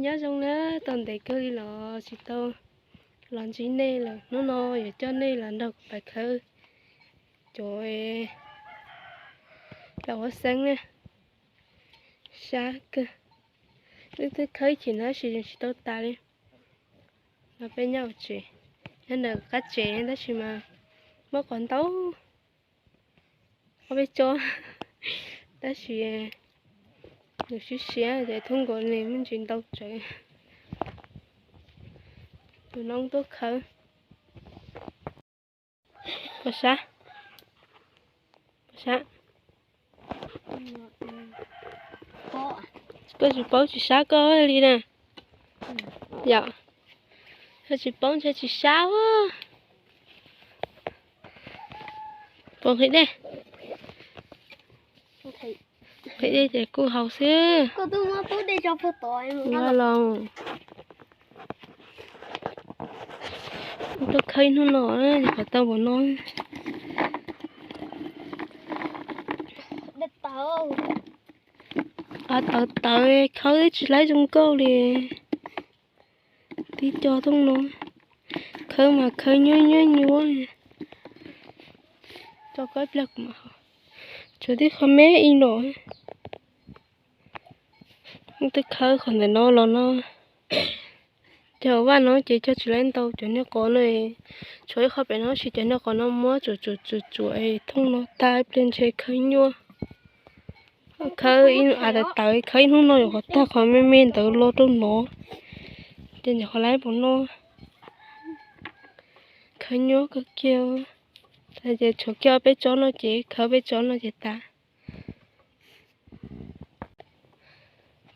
Nyob zoo na, tau ntev kawg li los tsis tau los ntsib nej lawm. Hnub no yuav coj nej los nrog kuv pais khawb cov laus huab xeeb na. Sab kawg. Twb twb khawb ib chim no tab sis tsis tau tas li. No peb nyob hauv tsev, nyob ntawm qab tsev tab sis mas muab qos ntau ob peb tsob, tab sis nws siab siab ces thoob nkaus li muaj ntsis ntau tsawv. Tus noob tuaj khawb. Pos sab, pos sab. Koj tsis paub tsis sab koj li na. Yom, koj tsis paub ntshe tsis sab. Puas nqhis dej? Nqhis dej ces kuj haus xwb. Los tuaj khawb ib hnub no, qhov tau npaum no. Av tawv tawv, khawb tsis laib zoo nkauj li. Tib co thooj no, khawb mas khawb nyuab nyuab nyuab. Tso koj ib pliag kuv mam haus. Tshuav tib qho me ib no. Twb khawb qhov ntawm no los no. Cov vaj no ces cog tsis laib ntau cov niag qos no. Tshuav ib qho pem no sis cov niag qos no muab tsuam tsuam tsuam tsuam thooj no tag ib pliag ntshe khawb nyuaj. Khawb av tawv tawv, khawb ib hnub no yuav qhov tag qhov me me ntawd los rau no. Ces nyuam qhuav laib npaum no. Khawb nyuaj kawg kiag. Ces tshuav kiag ob peb tsob no ces khawb peb tsob no ces tas.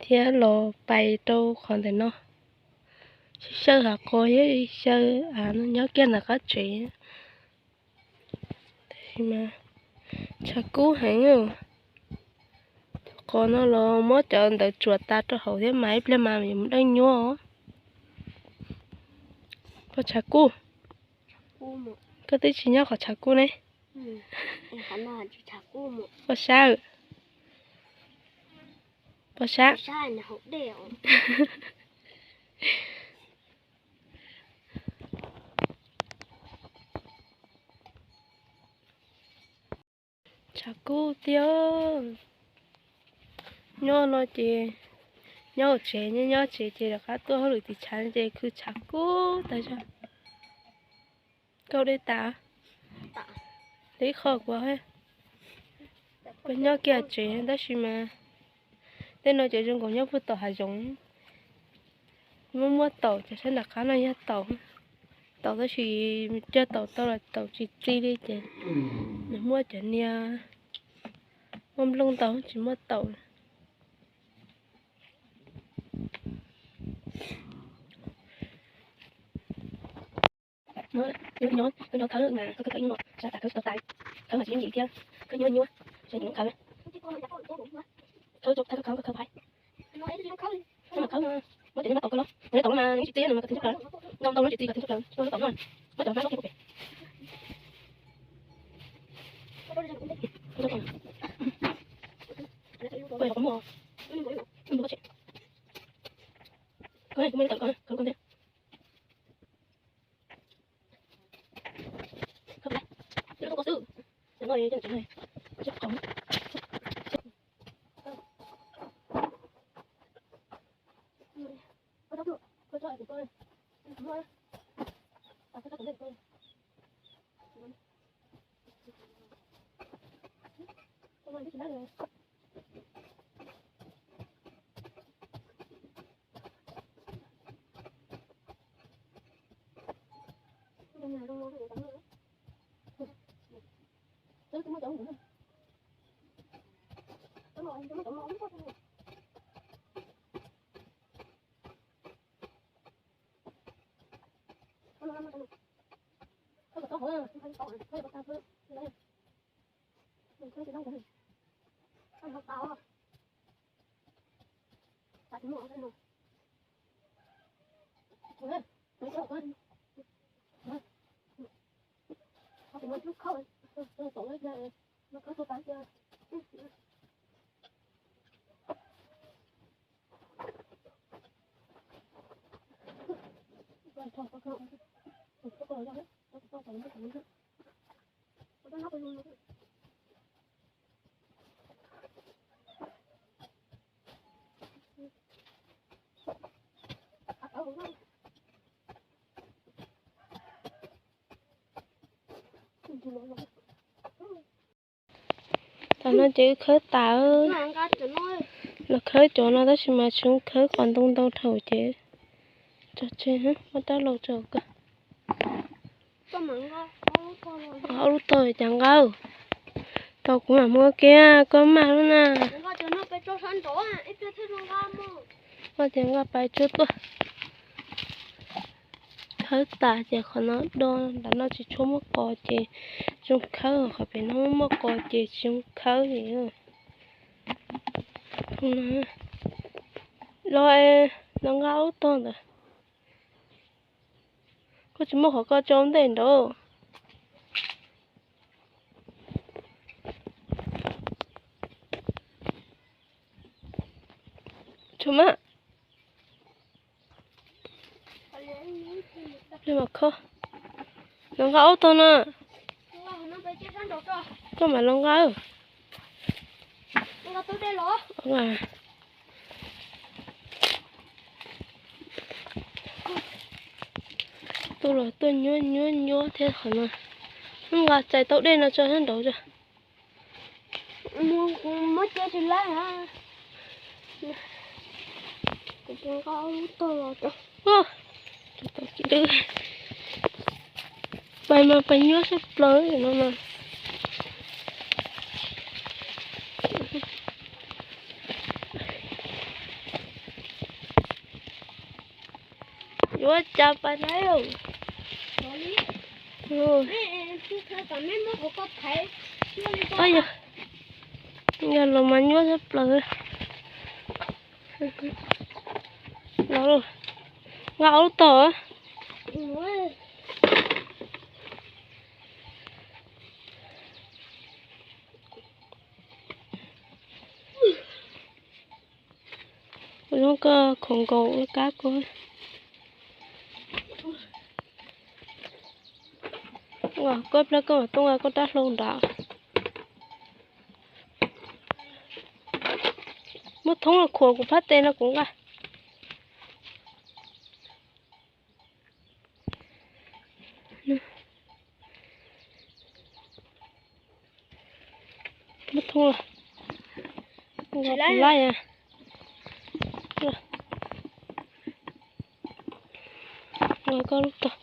Thiab los pais rau qhov ntawm no, xyaw hav qos thiab xyaw av no nyob kiag ntawm qab tsev. Tab sis mas tshav kub heev. Cov qos no los muab cov ntawd tsuam tas rau hauv thiab mas ib pliag mas yuav mus dawb nyuaj os. Pos tshav kub. Koj twb tsis nyob qhov tshav kub ne. Pos sab, pos sab. Tshav kub tiag. Nyob no ces nyob hauv tsev, nyob nyob tsev ces rov qab tuaj hauj lwm tim tshav ces khwv tshav kub tas zog. Koj dej tas, dej qho kuv. Koj nyob kiag tsev tab sis mas tej no ces zoo nkaus nyob puag tom hav zoov. Muaj muaj taum, cov sab nram qab no yog taum, taum tab sis cog taum tau los taum tsis txi li ces nws muaj cov niag muaj nplooj ntau tsis muaj taum. Koj nyob khawb mas koj khawb ib no, sab tas khawb tsis tau tas, khawb mas tsis yooj yim thiab, khawb nyuaj nyuaj, sab nyuam khawb, khawb khawb khawb khawb phais. Khawb mas khawb, muab cov niag mab taum koj los, cov niag taum no mas nws tsis txi no mas koj tib ntsaj plaws, ntau ntau no tsis txi koj tib ntsaj plaws, muab cov mab no coj pem. Tam no ces wb khawb tas, los khawb cov no tab sis mas tsis khawb qos ntoo ntau dhau ces tso tseg, muab rab laug tso kawg. Ob lub tog cas nqa, tau kuv mam muab kiag, koj maj lub na. Koj ces nqa pais tsuag tuaj. Khawb tas ces qhov no do nram no tsis tshua muaj qos ces zoo khawb, qhov pem no muaj qos ces tsis zoo khawb li. Los, los nqa ob lub tog ntawd. Koj tsis muaj qhov koj tso ntej nraud. Tsuag mas. Los nqa ob tog no. Koj mam los nqa. Tuaj los tuaj nyuab nyuab nyuab thiab qhov no. Wb nqa txais tau dej no tso sab nraud tso. Pais mas pais nyuab sab plaws no mas. Yuav cas pais na. Yog los mas nyuaj sab plaws. Los, nqa ob lub tog. Kuv zoo koj khoom nkaus ua kab kuv. Koj plag koj mam tuaj nqa koj rab hlau nrad. Muab thoob los khuam kuv phab tes no kuv nqa. Muab thoob los. Nqa puas laib. Nqa koj lub tog.